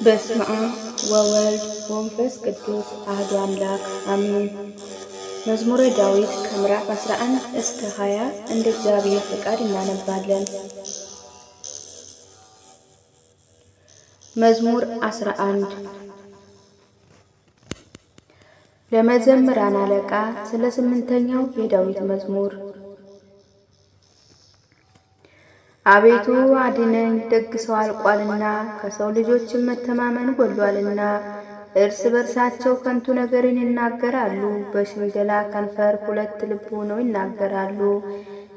በስመ አብ ወወልድ ወመንፈስ ቅዱስ አሐዱ አምላክ አሜን። መዝሙረ ዳዊት ከምዕራፍ 11 እስከ 20 እንደ እግዚአብሔር ፈቃድ እናነባለን። መዝሙር 11 ለመዘምራን አለቃ ስለ ስምንተኛው የዳዊት መዝሙር። አቤቱ አድነኝ፣ ደግ ሰው አልቋልና፣ ከሰው ልጆችም መተማመን ጎድሏልና። እርስ በርሳቸው ከንቱ ነገርን ይናገራሉ፣ በሽንገላ ከንፈር ሁለት ልብ ሆነው ይናገራሉ።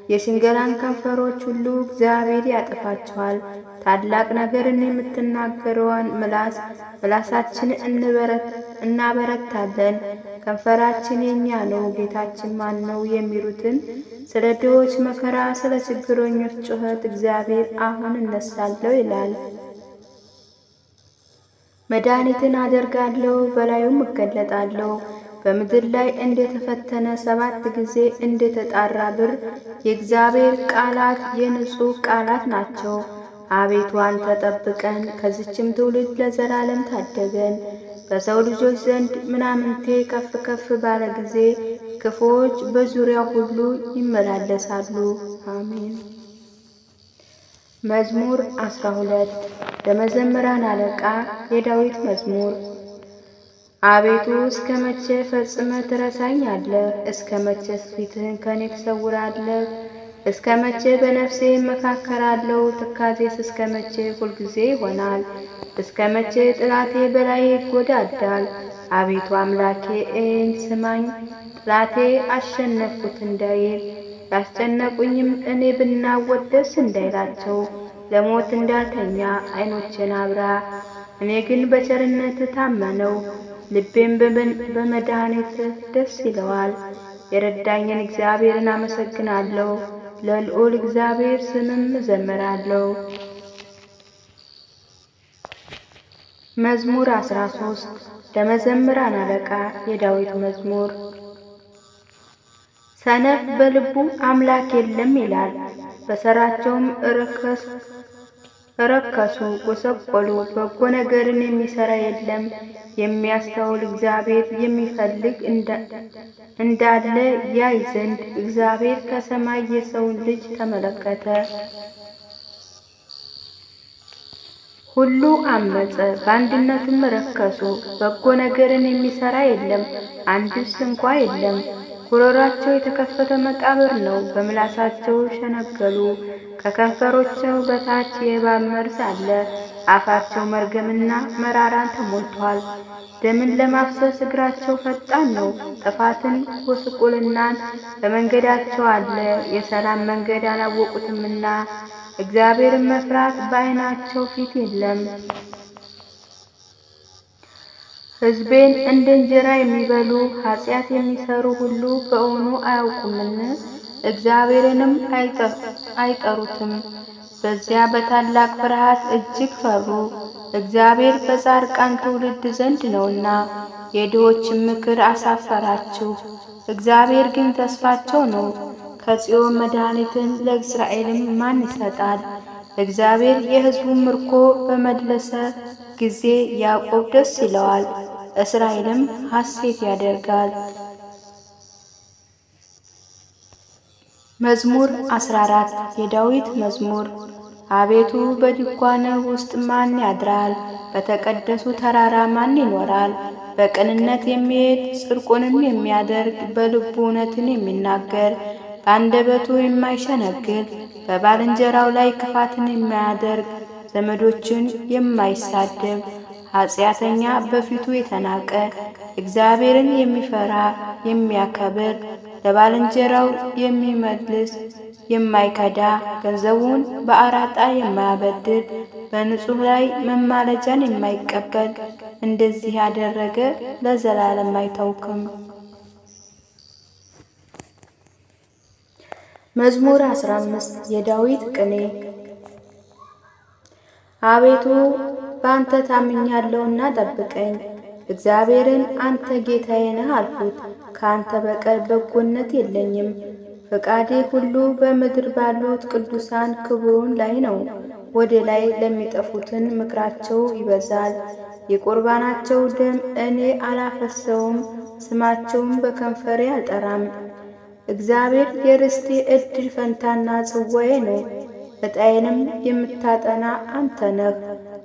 የሽንገላን ከንፈሮች ሁሉ እግዚአብሔር ያጠፋቸዋል። ታላቅ ነገርን የምትናገረውን ምላስ ምላሳችን እናበረታለን። ከንፈራችን የኛ ነው፣ ጌታችን ማን ነው የሚሉትን ስለ ድሆች መከራ፣ ስለ ችግረኞች ጩኸት እግዚአብሔር አሁን እነሳለሁ ይላል። መድኃኒትን አደርጋለሁ፣ በላዩም እገለጣለሁ። በምድር ላይ እንደተፈተነ 7 ጊዜ እንደተጣራ ብር የእግዚአብሔር ቃላት የንጹሕ ቃላት ናቸው። አቤቱ አንተ ጠብቀን፣ ከዚችም ትውልድ ለዘላለም ታደገን። በሰው ልጆች ዘንድ ምናምንቴ ከፍ ከፍ ባለ ጊዜ ክፉዎች በዙሪያው ሁሉ ይመላለሳሉ። አሜን። መዝሙር 12 ለመዘምራን አለቃ የዳዊት መዝሙር። አቤቱ እስከ መቼ ፈጽመህ ትረሳኛለህ? እስከ መቼስ ፊትህን ከኔ ትሰውራለህ? እስከ መቼ በነፍሴ እመካከራለሁ? ትካዜስ እስከ መቼ ሁልጊዜ ይሆናል? እስከ መቼ ጠላቴ በላይ ይጎዳዳል? አቤቱ አምላኬ እየኝ ስማኝ፣ ጠላቴ አሸነፍኩት እንዳይል፣ ያስጨነቁኝም እኔ ብናወጥ ደስ እንዳይላቸው፣ ለሞት እንዳልተኛ ዓይኖቼን አብራ። እኔ ግን በቸርነት ታመነው፣ ልቤም በመድኃኒትህ ደስ ይለዋል። የረዳኝን እግዚአብሔርን አመሰግናለሁ፣ ለልዑል እግዚአብሔር ስምም እዘምራለሁ። መዝሙር 13 ለመዘምራን አለቃ የዳዊት መዝሙር። ሰነፍ በልቡ አምላክ የለም ይላል፣ በሥራቸውም ረከሱ፣ ጎሰቆሉ። በጎ ነገርን የሚሠራ የለም፣ የሚያስተውል እግዚአብሔር የሚፈልግ እንዳለ ያይ ዘንድ እግዚአብሔር ከሰማይ የሰውን ልጅ ተመለከተ። ሁሉ አመፀ፣ በአንድነትም ረከሱ። በጎ ነገርን የሚሠራ የለም፣ አንድስ እንኳ የለም። ጉሮሯቸው የተከፈተ መቃብር ነው፣ በምላሳቸው ሸነገሉ። ከከንፈሮቻቸው በታች የእባብ መርዝ አለ። አፋቸው መርገምና መራራን ተሞልቷል። ደምን ለማፍሰስ እግራቸው ፈጣን ነው። ጥፋትን ጉስቁልናን በመንገዳቸው አለ። የሰላም መንገድ አላወቁትምና እግዚአብሔርን መፍራት በዓይናቸው ፊት የለም። ሕዝቤን እንደ እንጀራ የሚበሉ ኃጢአት የሚሠሩ ሁሉ በእውኑ አያውቁምን? እግዚአብሔርንም አይጠሩትም። በዚያ በታላቅ ፍርሃት እጅግ ፈሩ። እግዚአብሔር በጻድቃን ትውልድ ዘንድ ነውና፣ የድሆችን ምክር አሳፈራችሁ። እግዚአብሔር ግን ተስፋቸው ነው። ከጽዮን መድኃኒትን ለእስራኤልም ማን ይሰጣል? እግዚአብሔር የሕዝቡን ምርኮ በመለሰ ጊዜ ያዕቆብ ደስ ይለዋል፣ እስራኤልም ሐሴት ያደርጋል። መዝሙር 14 የዳዊት መዝሙር። አቤቱ በድንኳንህ ውስጥ ማን ያድራል? በተቀደሱ ተራራ ማን ይኖራል? በቅንነት የሚሄድ ጽድቁንም የሚያደርግ በልቡ እውነትን የሚናገር በአንደበቱ የማይሸነግል በባልንጀራው ላይ ክፋትን የማያደርግ ዘመዶችን የማይሳደብ ኃጢአተኛ በፊቱ የተናቀ እግዚአብሔርን የሚፈራ የሚያከብር ለባልንጀራው የሚመልስ የማይከዳ ገንዘቡን በአራጣ የማያበድር በንጹሕ ላይ መማለጃን የማይቀበል እንደዚህ ያደረገ ለዘላለም አይታውክም። መዝሙር 15 የዳዊት ቅኔ። አቤቱ በአንተ ታምኛለሁና ጠብቀኝ። እግዚአብሔርን አንተ ጌታዬ ነህ አልኩት፣ ከአንተ በቀር በጎነት የለኝም። ፈቃዴ ሁሉ በምድር ባሉት ቅዱሳን ክብሩን ላይ ነው። ወደ ላይ ለሚጠፉትን ምክራቸው ይበዛል። የቁርባናቸው ደም እኔ አላፈሰውም፣ ስማቸውም በከንፈሬ አልጠራም። እግዚአብሔር የርስቴ እድል ፈንታና ጽዋዬ ነው፣ ዕጣዬንም የምታጠና አንተ ነህ።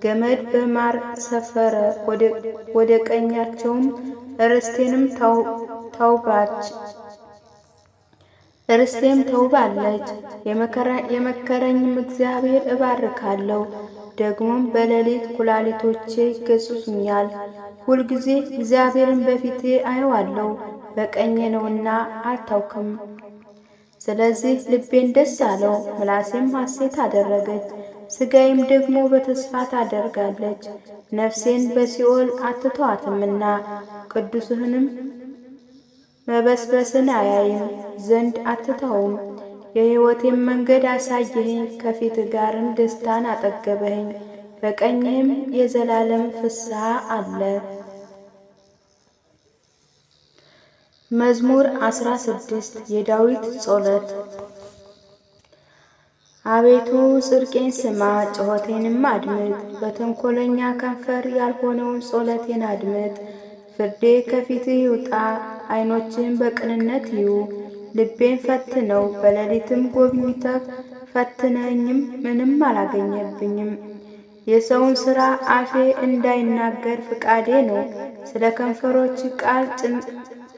ገመድ በማር ሰፈረ፣ ወደ ቀኛቸውም ርስቴንም ተውባች ርስቴም ተውባለች። የመከረኝም እግዚአብሔር እባርካለሁ። ደግሞም በሌሊት ኩላሊቶቼ ይገሥጹኛል። ሁልጊዜ እግዚአብሔርን በፊቴ አየዋለሁ፣ በቀኜ ነውና አልታውክም። ስለዚህ ልቤን ደስ አለው፣ ምላሴም ሐሴት አደረገች፣ ሥጋዬም ደግሞ በተስፋ ታደርጋለች። ነፍሴን በሲኦል አትተዋትምና ቅዱስህንም መበስበስን አያይም ዘንድ አትተውም። የሕይወቴን መንገድ አሳየኸኝ፣ ከፊት ጋርም ደስታን አጠገበኸኝ፣ በቀኝህም የዘላለም ፍስሐ አለ። መዝሙር 16 የዳዊት ጸሎት። አቤቱ ጽድቄን ስማ፣ ጩኸቴንም አድምጥ። በተንኮለኛ ከንፈር ያልሆነውን ጸሎቴን አድምጥ። ፍርዴ ከፊትህ ይውጣ፣ ዓይኖችህም በቅንነት ይዩ። ልቤን ፈትነው፣ በሌሊትም ጎብኝተህ ፈትነኝም፣ ምንም አላገኘብኝም። የሰውን ሥራ አፌ እንዳይናገር ፍቃዴ ነው። ስለ ከንፈሮች ቃል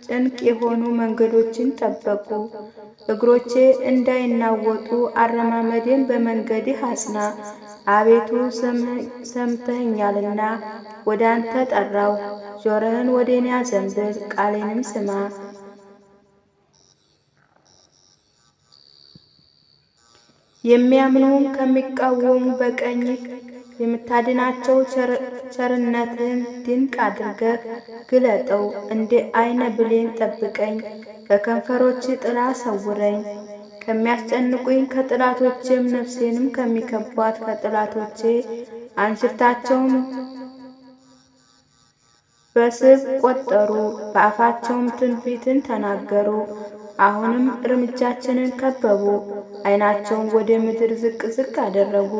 ጭንቅ የሆኑ መንገዶችን ጠበቁ። እግሮቼ እንዳይናወጡ አረማመዴን በመንገድህ አጽና። አቤቱ ሰምተኸኛልና ወደ አንተ ጠራው። ጆሮህን ወደ እኔ አዘንብል፣ ቃሌንም ስማ። የሚያምኑህን ከሚቃወሙ በቀኝህ የምታድናቸው ቸርነትህን ድንቅ አድርገህ ግለጠው። እንደ ዓይነ ብሌን ጠብቀኝ፣ በከንፈሮች ጥላ ሰውረኝ። ከሚያስጨንቁኝ ከጠላቶቼም ነፍሴንም ከሚከቧት ከጠላቶቼ አንስታቸውም በስብ ቆጠሩ፣ በአፋቸውም ትንቢትን ተናገሩ። አሁንም እርምጃችንን ከበቡ፣ ዓይናቸውን ወደ ምድር ዝቅ ዝቅ አደረጉ።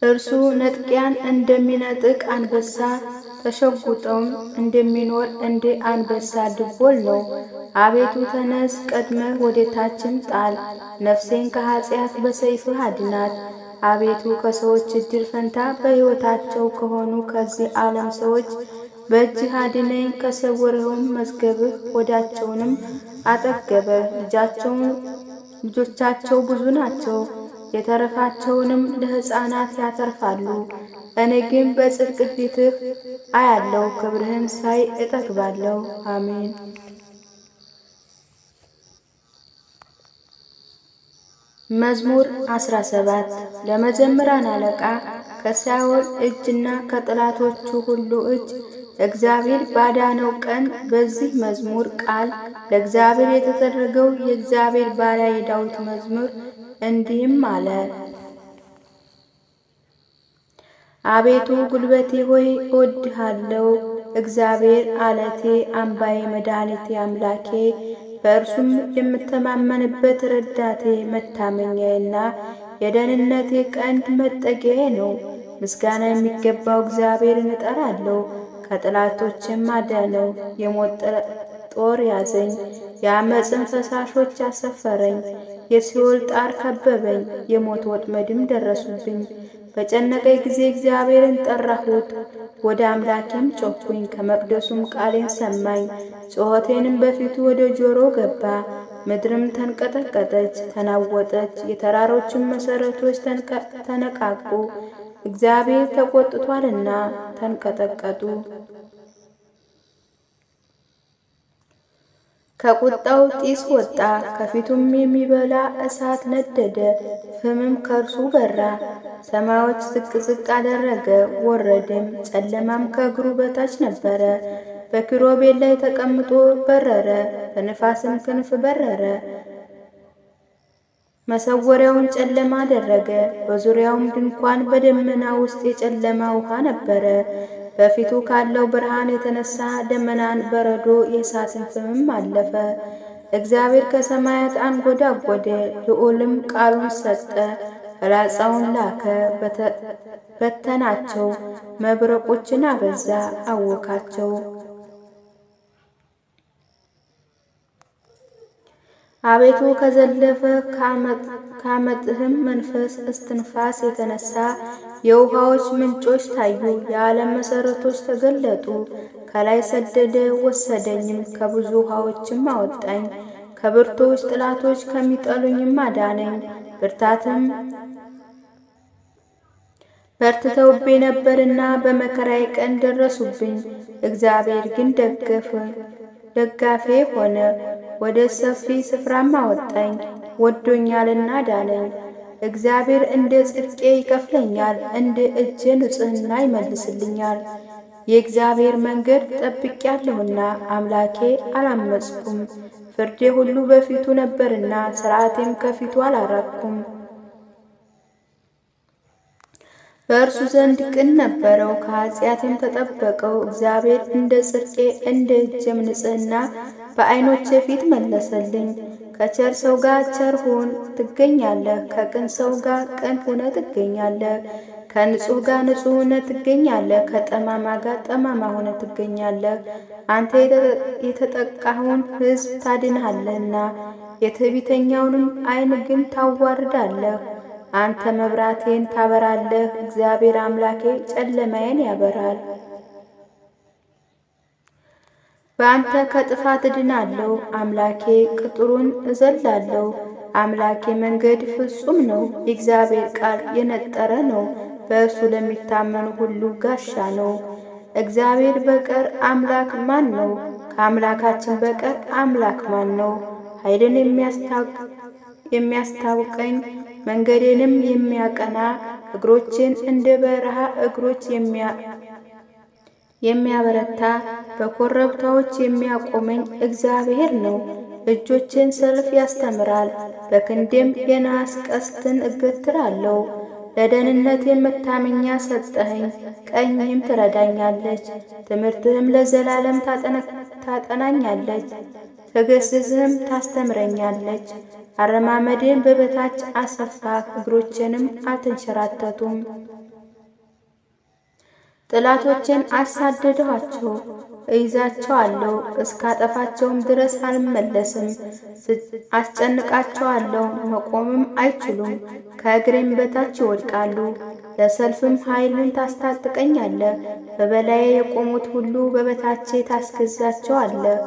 እርሱ ነጥቂያን እንደሚነጥቅ አንበሳ ተሸጉጠውም እንደሚኖር እንደ አንበሳ ድቦል ነው። አቤቱ ተነስ፣ ቀድመህ ወደ ታችም ጣል፣ ነፍሴን ከኃጢአት በሰይፍህ አድናት። አቤቱ ከሰዎች እድል ፈንታ በሕይወታቸው ከሆኑ ከዚህ ዓለም ሰዎች በእጅህ አድነኝ። ከሰወርኸውም መዝገብህ ሆዳቸውንም አጠገበ። ልጆቻቸው ብዙ ናቸው፣ የተረፋቸውንም ለሕፃናት ያተርፋሉ። እኔ ግን በጽድቅ ፊትህ አያለው፣ ክብርህን ሳይ እጠግባለሁ። አሜን። መዝሙር 17 ለመዘምራን አለቃ ከሳኦል እጅና ከጠላቶቹ ሁሉ እጅ እግዚአብሔር ባዳነው ቀን በዚህ መዝሙር ቃል ለእግዚአብሔር የተደረገው የእግዚአብሔር ባሪያ የዳዊት መዝሙር እንዲህም አለ። አቤቱ ጉልበቴ ሆይ እወድሃለሁ። እግዚአብሔር አለቴ፣ አምባዬ፣ መድኃኒቴ፣ አምላኬ በእርሱም የምተማመንበት ረዳቴ፣ መታመኛዬና የደህንነቴ ቀንድ መጠጊያዬ ነው። ምስጋና የሚገባው እግዚአብሔርን እጠራለሁ፣ ከጠላቶቼም አዳነው። የሞት ጦር ያዘኝ፣ የአመፅን ፈሳሾች አሰፈረኝ። የሲኦል ጣር ከበበኝ፣ የሞት ወጥመድም ደረሱብኝ። በጨነቀኝ ጊዜ እግዚአብሔርን ጠራሁት፣ ወደ አምላኬም ጮኽኩኝ። ከመቅደሱም ቃሌን ሰማኝ፣ ጩኸቴንም በፊቱ ወደ ጆሮ ገባ። ምድርም ተንቀጠቀጠች፣ ተናወጠች፣ የተራሮችን መሠረቶች ተነቃቁ። እግዚአብሔር ተቆጥቷልና ተንቀጠቀጡ። ከቁጣው ጢስ ወጣ፣ ከፊቱም የሚበላ እሳት ነደደ፣ ፍምም ከእርሱ በራ። ሰማዮች ዝቅ ዝቅ አደረገ፣ ወረደም፣ ጨለማም ከእግሩ በታች ነበረ። በኪሩቤል ላይ ተቀምጦ በረረ፣ በንፋስም ክንፍ በረረ። መሰወሪያውን ጨለማ አደረገ፣ በዙሪያውም ድንኳን በደመና ውስጥ የጨለማ ውሃ ነበረ። በፊቱ ካለው ብርሃን የተነሳ ደመናን በረዶ የእሳትን ፍምም አለፈ። እግዚአብሔር ከሰማያት አንጎዳጎደ፣ ልዑልም ቃሉን ሰጠ። ፍላጻውን ላከ፣ በተናቸው፣ መብረቆችን አበዛ፣ አወካቸው። አቤቱ ከዘለፈ ካመጥህም መንፈስ እስትንፋስ የተነሳ የውሃዎች ምንጮች ታዩ፣ የዓለም መሠረቶች ተገለጡ። ከላይ ሰደደ ወሰደኝም፣ ከብዙ ውሃዎችም አወጣኝ። ከብርቱዎች ጠላቶች ከሚጠሉኝም አዳነኝ። ብርታትም በርትተውብኝ ነበርና በመከራዬ ቀን ደረሱብኝ። እግዚአብሔር ግን ደጋፌ ሆነ፣ ወደ ሰፊ ስፍራም አወጣኝ። ወዶኛልና አዳነኝ። እግዚአብሔር እንደ ጽድቄ ይከፍለኛል፣ እንደ እጄ ንጽሕና ይመልስልኛል። የእግዚአብሔር መንገድ ጠብቄአለሁና አምላኬ አላመፅኩም። ፍርዴ ሁሉ በፊቱ ነበርና ሥርዓቴም ከፊቱ አላራቅኩም። በእርሱ ዘንድ ቅን ነበረው፣ ከኃጢአቴም ተጠበቀው። እግዚአብሔር እንደ ጽድቄ እንደ እጄም ንጽሕና በዓይኖቼ ፊት መለሰልኝ። ከቸር ሰው ጋር ቸር ሁን ትገኛለህ፣ ከቅን ሰው ጋር ቅን ሆነ ትገኛለህ። ከንጹሕ ጋር ንጹሕ ሆነ ትገኛለህ፣ ከጠማማ ጋር ጠማማ ሆነ ትገኛለህ። አንተ የተጠቃኸውን ሕዝብ ታድናለህና የትዕቢተኛውንም ዓይን ግን ታዋርዳለህ። አንተ መብራቴን ታበራለህ፣ እግዚአብሔር አምላኬ ጨለማዬን ያበራል። በአንተ ከጥፋት እድናለሁ፣ አምላኬ ቅጥሩን እዘላለሁ። አምላኬ መንገድ ፍጹም ነው፣ የእግዚአብሔር ቃል የነጠረ ነው፣ በእርሱ ለሚታመኑ ሁሉ ጋሻ ነው። እግዚአብሔር በቀር አምላክ ማን ነው? ከአምላካችን በቀር አምላክ ማን ነው? ኃይልን የሚያስታውቀኝ መንገዴንም የሚያቀና እግሮችን እንደ በረሃ እግሮች የሚያበረታ በኮረብታዎች የሚያቆመኝ እግዚአብሔር ነው። እጆቼን ሰልፍ ያስተምራል፣ በክንዴም የናስ ቀስትን እገትራለሁ። ለደህንነት የመታመኛ ሰጠኸኝ፣ ቀኝህም ትረዳኛለች። ትምህርትህም ለዘላለም ታጠናኛለች፣ ትገሥጽህም ታስተምረኛለች። አረማመዴን በበታች አሰፋህ፣ እግሮቼንም አልተንሸራተቱም። ጠላቶቼን አሳደድኋቸው፣ እይዛቸዋለሁ፣ እስካጠፋቸውም ድረስ አልመለስም። አስጨንቃቸዋለሁ፣ መቆምም አይችሉም፣ ከእግሬም በታች ይወድቃሉ። ለሰልፍም ኃይልን ታስታጥቀኛለህ፣ በበላዬ የቆሙት ሁሉ በበታቼ ታስገዛቸዋለህ።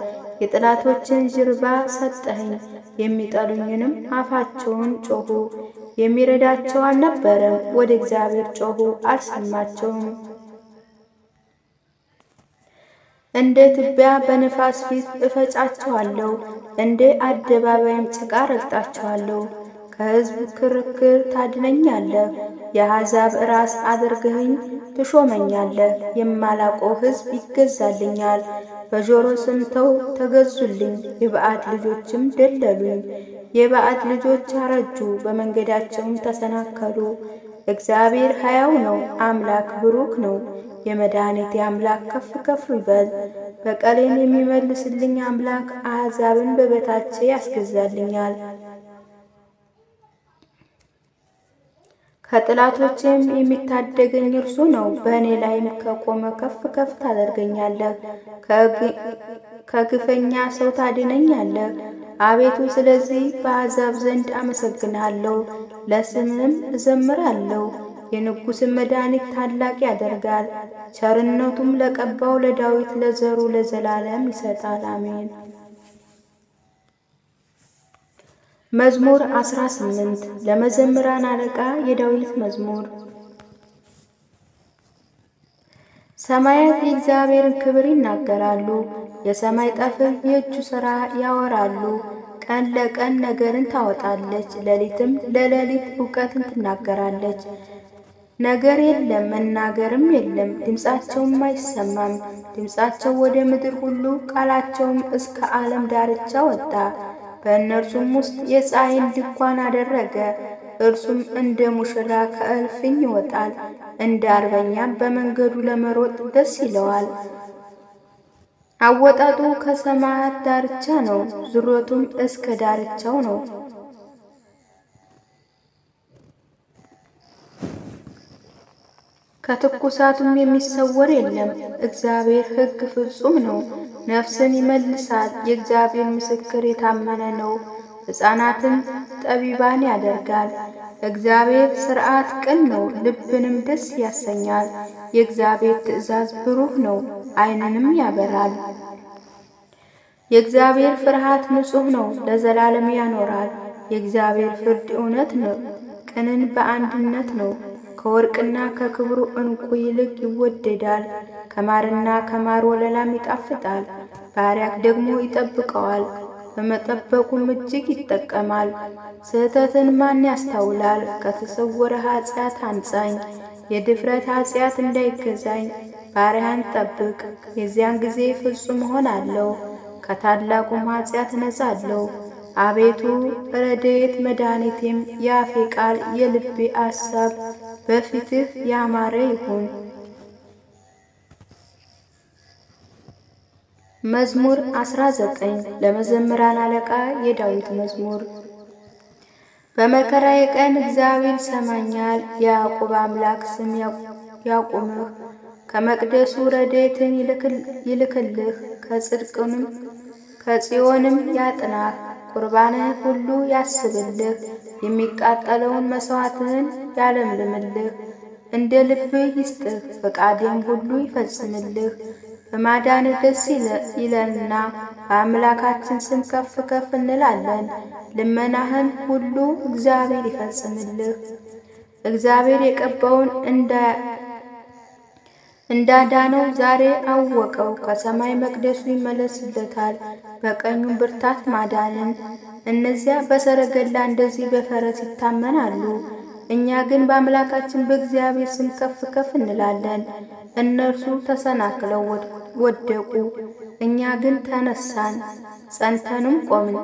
የጠላቶችን ጅርባ ሰጠኸኝ፣ የሚጠሉኝንም አፋቸውን ጮኹ። የሚረዳቸው አልነበረም፣ ወደ እግዚአብሔር ጮኹ፣ አልሰማቸውም። እንደ ትቢያ በነፋስ ፊት እፈጫቸዋለሁ፣ እንደ አደባባይም ጭቃ ረግጣቸዋለሁ። ከሕዝብ ክርክር ታድነኛለህ፣ የአሕዛብ ራስ አድርገኸኝ ትሾመኛለህ። የማላውቀው ሕዝብ ይገዛልኛል። በጆሮ ሰምተው ተገዙልኝ፣ የባዕድ ልጆችም ደለሉኝ። የባዕድ ልጆች አረጁ፣ በመንገዳቸውም ተሰናከሉ። እግዚአብሔር ሕያው ነው፣ አምላክ ብሩክ ነው። የመድኃኒቴ አምላክ ከፍ ከፍ ይበል። በቀሌን የሚመልስልኝ አምላክ አሕዛብን በበታቼ ያስገዛልኛል። ከጠላቶቼም የሚታደገኝ እርሱ ነው። በእኔ ላይም ከቆመ ከፍ ከፍ ታደርገኛለህ፣ ከግፈኛ ሰው ታድነኛለህ። አቤቱ ስለዚህ በአሕዛብ ዘንድ አመሰግንሃለሁ፣ ለስምህም እዘምራለሁ። የንጉሥን መድኃኒት ታላቅ ያደርጋል፣ ቸርነቱም ለቀባው ለዳዊት ለዘሩ ለዘላለም ይሰጣል። አሜን። መዝሙር 18 ለመዘምራን አለቃ የዳዊት መዝሙር። ሰማያት የእግዚአብሔርን ክብር ይናገራሉ፣ የሰማይ ጠፍር የእጁ ሥራ ያወራሉ። ቀን ለቀን ነገርን ታወጣለች፣ ሌሊትም ለሌሊት እውቀትን ትናገራለች። ነገር የለም መናገርም የለም፣ ድምፃቸውም አይሰማም። ድምፃቸው ወደ ምድር ሁሉ ቃላቸውም እስከ ዓለም ዳርቻ ወጣ። በእነርሱም ውስጥ የፀሐይን ድንኳን አደረገ። እርሱም እንደ ሙሽራ ከእልፍኝ ይወጣል፣ እንደ አርበኛም በመንገዱ ለመሮጥ ደስ ይለዋል። አወጣጡ ከሰማያት ዳርቻ ነው፣ ዙረቱም እስከ ዳርቻው ነው። ከትኩሳቱም የሚሰወር የለም። እግዚአብሔር ሕግ ፍጹም ነው፣ ነፍስን ይመልሳል። የእግዚአብሔር ምስክር የታመነ ነው፣ ሕፃናትን ጠቢባን ያደርጋል። እግዚአብሔር ሥርዓት ቅን ነው፣ ልብንም ደስ ያሰኛል። የእግዚአብሔር ትእዛዝ ብሩህ ነው፣ ዓይንንም ያበራል። የእግዚአብሔር ፍርሃት ንጹሕ ነው፣ ለዘላለም ያኖራል። የእግዚአብሔር ፍርድ እውነት ነው፣ ቅንን በአንድነት ነው። ከወርቅና ከክብሩ ዕንቁ ይልቅ ይወደዳል፣ ከማርና ከማር ወለላም ይጣፍጣል። ባሪያህ ደግሞ ይጠብቀዋል፣ በመጠበቁም እጅግ ይጠቀማል። ስህተትን ማን ያስተውላል? ከተሰወረ ኃጢአት አንጻኝ፣ የድፍረት ኃጢአት እንዳይገዛኝ ባሪያህን ጠብቅ። የዚያን ጊዜ ፍጹም እሆናለሁ፣ ከታላቁም ኃጢአት እነጻለሁ። አቤቱ ረድኤት መድኃኒቴም፣ የአፌ ቃል የልቤ አሳብ በፊትህ ያማረ ይሁን። መዝሙር 19 ለመዘምራን አለቃ የዳዊት መዝሙር። በመከራዬ ቀን እግዚአብሔር ይሰማኛል። የያዕቆብ አምላክ ስም ያቁምህ። ከመቅደሱ ረድኤትን ይልክልህ፣ ከጽድቅንም ከጽዮንም ያጥናህ። ቁርባንህ ሁሉ ያስብልህ፣ የሚቃጠለውን መሥዋዕትህን ያለምልምልህ። እንደ ልብህ ይስጥህ፣ ፈቃድህም ሁሉ ይፈጽምልህ። በማዳንህ ደስ ይለንና በአምላካችን ስም ከፍ ከፍ እንላለን። ልመናህን ሁሉ እግዚአብሔር ይፈጽምልህ። እግዚአብሔር የቀባውን እንዳዳነው ዛሬ አወቀው። ከሰማይ መቅደሱ ይመለስለታል፣ በቀኙም ብርታት ማዳንን። እነዚያ በሰረገላ እንደዚህ በፈረስ ይታመናሉ። እኛ ግን በአምላካችን በእግዚአብሔር ስም ከፍ ከፍ እንላለን። እነርሱ ተሰናክለው ወደቁ፣ እኛ ግን ተነሳን ጸንተንም ቆምን።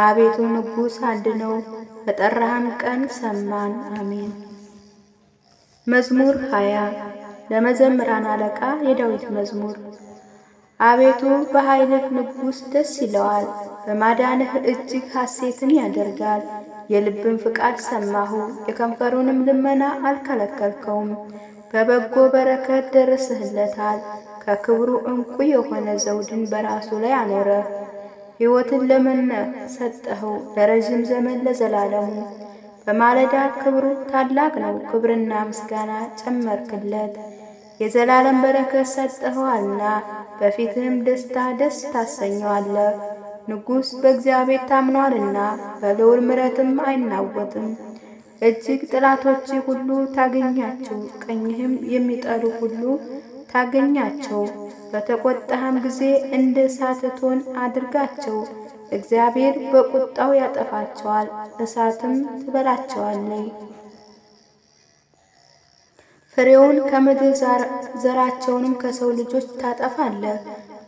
አቤቱ ንጉሥ አድነው፣ በጠራህም ቀን ሰማን። አሜን። መዝሙር 20 ለመዘምራን አለቃ የዳዊት መዝሙር። አቤቱ በኃይልህ ንጉሥ ደስ ይለዋል፣ በማዳንህ እጅግ ሐሴትን ያደርጋል። የልብን ፍቃድ ሰማሁ፣ የከንፈሩንም ልመና አልከለከልከውም። በበጎ በረከት ደርስህለታል። ከክብሩ ዕንቁ የሆነ ዘውድን በራሱ ላይ አኖረ። ሕይወትን ለመነ ሰጠኸው ለረዥም ዘመን ለዘላለሙ። በማለዳ ክብሩ ታላቅ ነው፣ ክብርና ምስጋና ጨመርክለት። የዘላለም በረከት ሰጠኸዋልና በፊትህም ደስታ ደስ ታሰኘዋለህ። ንጉሥ በእግዚአብሔር ታምኗልና በልዑል ምሕረትም አይናወጥም። እጅግ ጠላቶች ሁሉ ታገኛቸው፣ ቀኝህም የሚጠሉ ሁሉ ታገኛቸው። በተቆጣህም ጊዜ እንደ እሳት እቶን አድርጋቸው። እግዚአብሔር በቁጣው ያጠፋቸዋል፣ እሳትም ትበላቸዋለች። ፍሬውን ከምድር ዘራቸውንም ከሰው ልጆች ታጠፋለህ።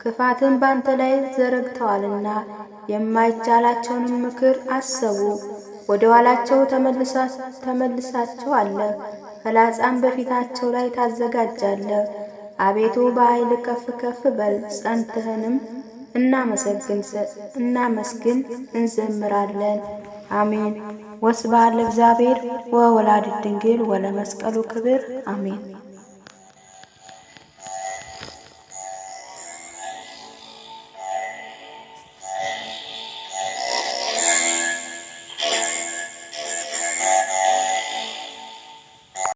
ክፋትን ባንተ ላይ ዘረግተዋልና የማይቻላቸውንም ምክር አሰቡ። ወደ ኋላቸው ተመልሳቸዋለህ፣ ፍላጻም በፊታቸው ላይ ታዘጋጃለህ። አቤቱ በኃይል ከፍ ከፍ በል፣ ጸንትህንም እናመስግን እንዘምራለን። አሜን። ወስብሐት ለእግዚአብሔር ወወላዲቱ ድንግል ወለመስቀሉ ክብር አሜን።